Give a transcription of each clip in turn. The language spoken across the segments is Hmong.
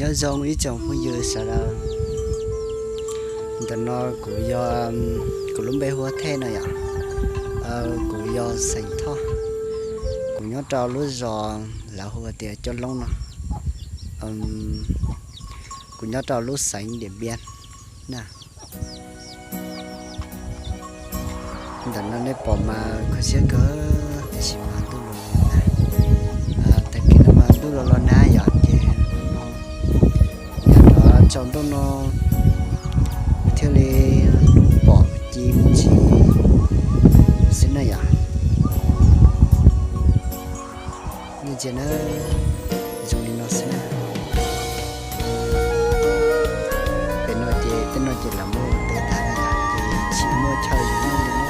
Nyob zoo ib tsoom phooj ywg sawv daws. Ntawm no kuv yog, kuv lub npe hu ua Thej no yom. Kuv yog xeem Thoj. Kuv nyob rau lub zos lawv hu ua tias Coj Loob no. Kuv nyob rau lub xeev Diam Npias na. Ntawm no nej pom mas kho siab kawg, tiam sis mas ntuj los los nag. Tag kis no mas ntuj los los nag yom, ces yam no tsaus ntuj no thiaj li pom ci mus ntsis xwb na yom. Nej ntsia na, zoo li no xwb na. Pem no ces tej no ces lawv muab teb tag na yom, ces tsis muaj chaw zoo li no.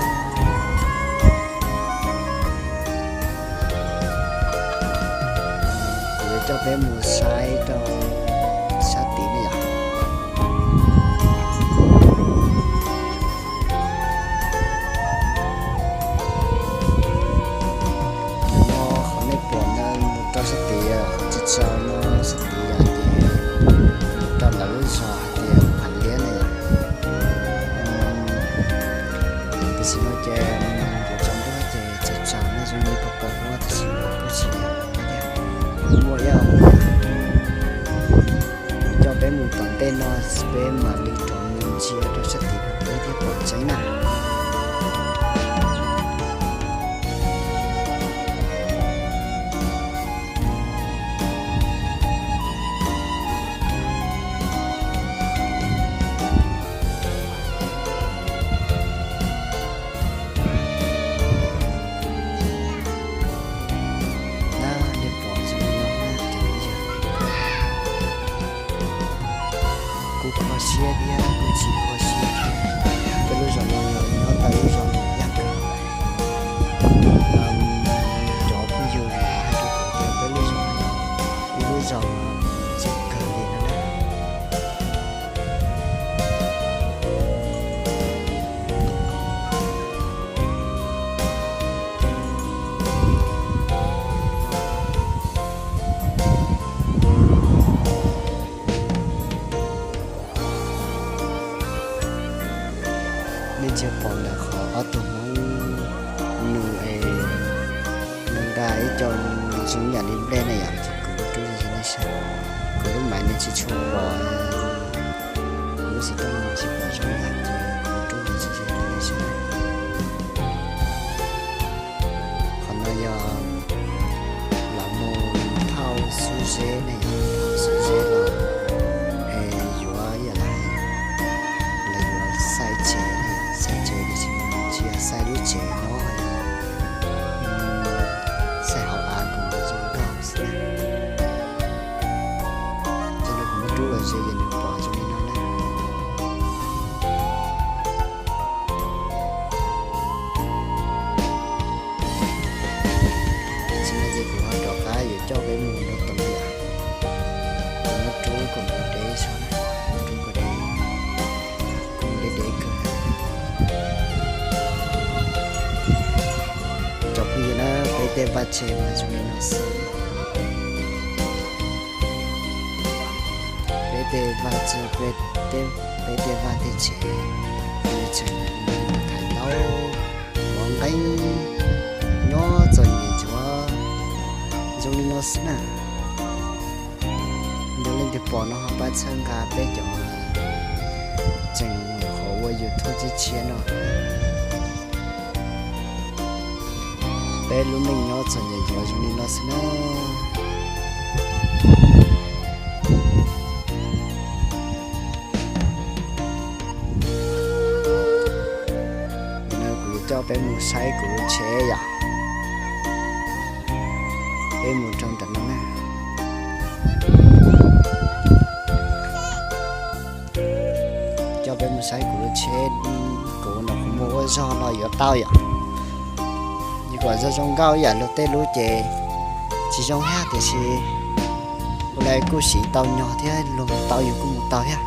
Kuv yuav coj peb mus saib rau sab tid na yom. No qhov nej pom no mus rau sab tid, tsis tsaus no sab tid yom, ces mus rau lawv lub zos hais tias Phav Liab na yom. Tam sim no ces kuv tsaus ntuj ces tsaus tsaus no zoo li pos pos huab, tam sim no kuj tsis muaj ib yam. Coj peb mus tom ntej no, peb mam li rov mus ntsia rau sab tid peb thiaj pom tseeb na. Nej pom zoo li no na cov phooj ywg. Kuj kho siab thiab kuj tsis kho siab thiab. Peb lub zos no yog nyob tau lub zos yaj kawg. Cov phooj ywg hais rau kuv tias peb lub zos no yog ib lub zos tseem kawg li no na. Nej ntsia pom ntawm qhov ob tug Hmoob nws es nqa ib co zoo yam li nplej na yom, ces kuv muab rub ze nej saib. Kuv lub maiv nej tsis tshua pom, kuv lub xov tooj tsis pom zoo yam, ces kuv muab rub ze nej saib. Qhov no yog lawv mus thauj xub zeb ne, thauj xub zeb los es yuav yam li lawv yuav xais tsev, xais tsev tiam sis tsis yog xais lub tsev no, xais hauv av kom zoo nkauj xwb. Ces no kuv muab rub los ze ces nws pom zoo li no na. Tsis no ces kuv ho rov qab yuav coj peb mus rau tom no yom. Kuv muab rub kom mus deb zog na, muab rub kom deb, kom mus deb deb kawg. Cov phooj ywg na, peb tej vaj tsev mas zoo li no xwb. Peb tej vaj tsev, peb tej vaj tej tsev tseem thaiv taub pov nqeeb nyob txom nyem ntsuav zoo li no xwb na. Yog leej twg pom no ho pab txhawb nqa peb cov tseem nyuam qhuav ua YouTube tshiab tshiab no. Peb lub neej nyob txom nyem ntsuav zoo li no xwb na. Nim no kuv yuav coj peb mus saib kuv lub tsheb yom. Peb mus rau ntawm no na. Coj peb mus saib kuv lub tsheb, kuv nyuam qhuav muag ua zog no yuav tau yom. Ces kom zoo zoo nkauj ib yam luag tej lub ces tsis zoo thiab tiam sis ua li kuj siv tau nyog thiab, luag mus tau yus kuj mus tau thiab.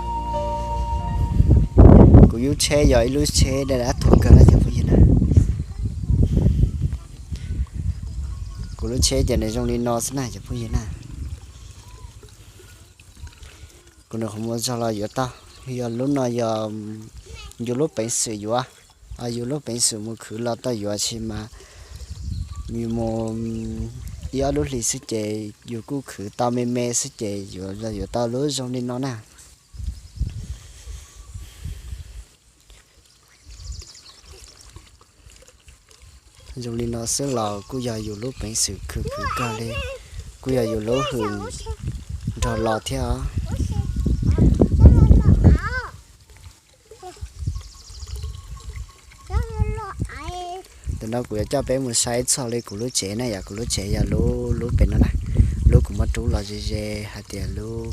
Kuv lub tsheb yog ib lub tsheb dab tuag kawg na cov phooj ywg na. Kuv lub tsheb ces nws zoo li no xwb na cov phooj ywg na. Kuv nws qhov muag zog los yuav tau. Yog lub no yog yus lub peev xwm yuav, yus lub peev xwm mus khwv los tau yuav, sis mas yus mus ib ob lub hlis xwb ces yus kuj khwv tau me me xwb ces yuav los yuav tau lub zoo li no na. Zoo li no xwb los kuj yog yus lub peev xwm khwv khwv kawg li, kuj yog yus lub hwm nrog los thiab os. Tam no kuv yuav coj peb mus saib txog li kuv lub tsev na yom. Kuv lub tsev yog lub, lub pem no na, lub kuv muab rub los ze ze hais tias lub,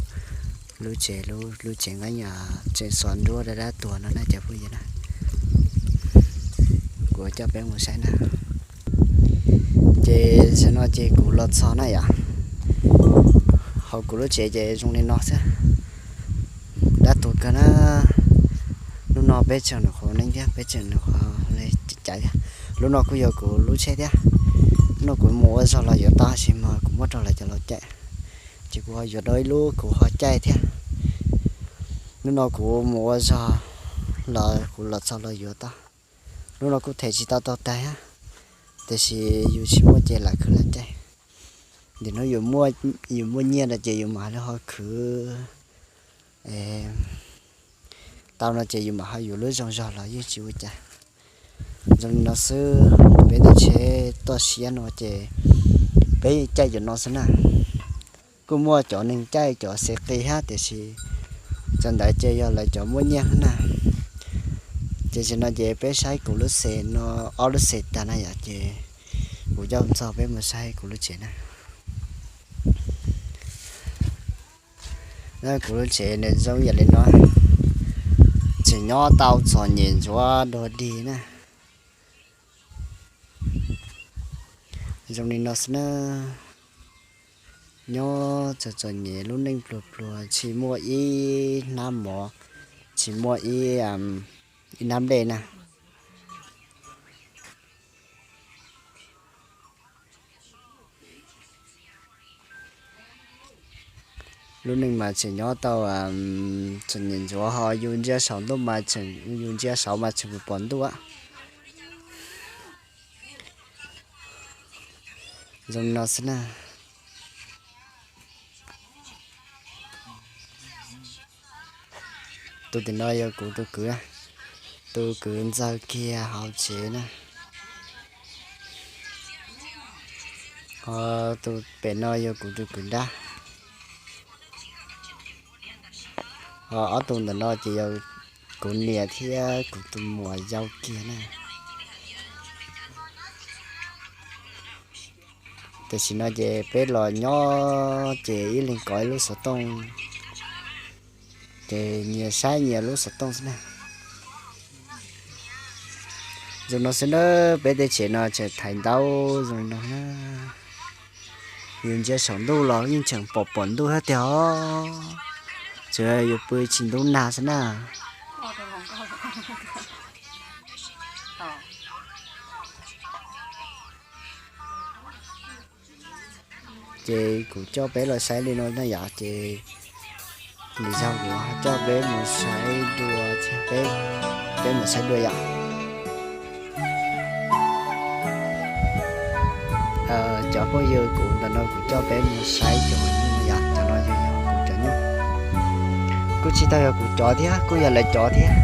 lub tsev, lub tsev nqeeb tseem xov nruab dab dab tuag no na cov phooj ywg na. Kuv yuav coj peb mus saib na. Ces tam no ces kuv los txog na yom. Hauv kuv lub tsev ces zoo li no xwb, dab tuag kawg na. Lub no peb tseem nws qhuav neeb thiab, peb tseem nws qhuav li caiv thiab. Lub no kuj yog kuv lub tsheb thiab. Lub no kuv mus ua zog los yuav tau, sis mas kuv muab rau lawv cov laus caij, ces kuv ho yuav dua ib lub kuv ho caij thiab. Lub no kuv mus ua zog los kuv los txog los yuav tau. Lub no kuj them tsis tau tau tag thiab, tiam sis yus tsis muaj ces lam khwv lam caij. Nim no yus muaj nyiaj no ces yus mam li ho khwv tau no ces yus mam ho yuav lub zoo zog los yeej tsis ua cas. Zoo li no xwb, peb tej tsheb toj siab no ces peb caij cov no xwb na. Kuj muaj cov neeg caij cov xes qis thiab tiam sis cov ntawd ces yog lawv cov muaj nyiaj na. Ces tam no ces peb saib kuv lub xes no, ob lub xes tag na yom, ces kuv coj txog peb mus saib kuv lub tsev na. Kuv lub tsev nws zoo yam li no, tseem nyob tau txom nyem ntsuav dog dig na. Zoo li no xwb na, nyob txom txom nyem lub neej pluag pluag, tsis muaj ib hnab mov, tsis muaj ib, ib hnab nplej na. Lub neej mas tseem nyob tau txom nyem ntsuav, ho yus ntsia saum ntuj mas tseem, yus ntsia saud mas tseem pom ntuj. Zoo li no xwb na. Tus tim no yog kuv tus kwv, tus kwv ntxawg kiag hauv tsev na. Ho tus pem no yog kuv tus kwv nrab. Ho ob tug ntawm no ces yog kuv niam thiab kuv tus muam yau kiag na. Tam sim no ces peb los nyob ces ib leeg kov ib lub xov tooj, ces nyias saib nyias lub xov tooj xwb na. Zoo no xwb na, peb tej tsev no tseem thaiv ntaub zoo no na. Yus ntsia saum ntuj los yeej tseem pom pom ntuj thiab tiag os. Tsuas yus pw tsis ntub nag xwb na. Ces kuv coj peb los saib li no na yom, ces lwm zaug kuv ho coj peb mus saib dua thiab, peb, peb mus saib dua yom. Cov phooj ywg, kuv ntawm no kuv coj peb mus saib cov nyuj yom, cov no yog kuv cov nyuj. Kuj tsis tau yog kuv cov thiab, kuj yog lawv cov thiab.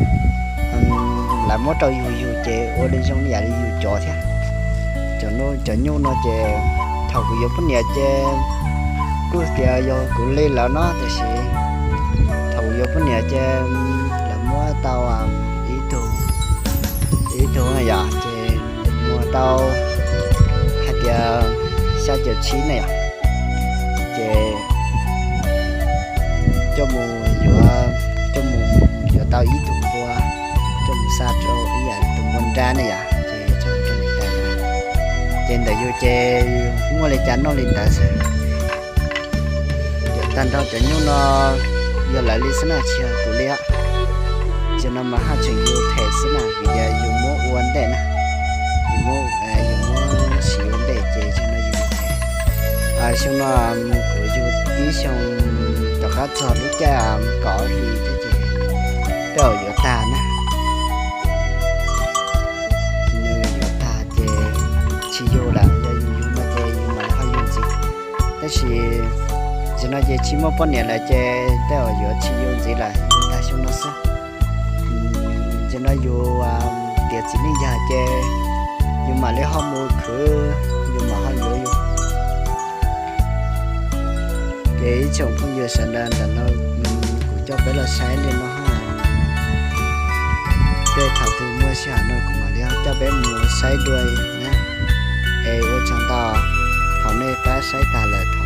Lawv muab rau yus yug ces ua li zoo li yam li yus cov thiab. Cov nyuj no ces thaum kuv yuav poj niam ces kuj tias yog kuv li lawv no, tiam sis thaum kuv yuav poj niam ces lawv muab tau ib tug, ib tug yom, ces muag tau hais tias xya caum tsib na yom, ces coj mus yuav, coj mus yuav tau ib tug npua, coj mus xa rau ib yam tus npua nrab ne yom, ces coj mus rau niam tais. Ces ntawm yus ces muaj li cas noj li ntawd xwb. Tag nrho cov nyuj no yog lawv li xwb na, tsis yog kuv li os. Cov no mas haj tseem yus them xwb na, vim tias yus muab ua ntej na, yus muab, yus muab siv ua ntej ces cov no yus them. Xyoo no kuv yug ib xyoo, rau rov txog lub caij kaum hli thiab ces tej zaum yuav tag na. Nws yuav tag ces tsis yug lawm, yog yus yug no ces yus mam li ho yug ntxiv. Tab sis tam sim no ces tsis muaj poj niam lawm ces tej zaum yuav tsis yug ntxiv lawm, yug tag xyoo no xwb. Tam sim no yus tiav txiv neej yog ces yus mam li ho mus khwv, yus mam ho yuav yus. Ces ib tsoom phooj ywg sawv daws, ntawm no kuv coj peb los saib li no. Tej thaum twg muaj sij hawm no kuv mam li coj peb mus saib dua na. Es ua tsaug ntau, thaum nej pab saib tas lawm thov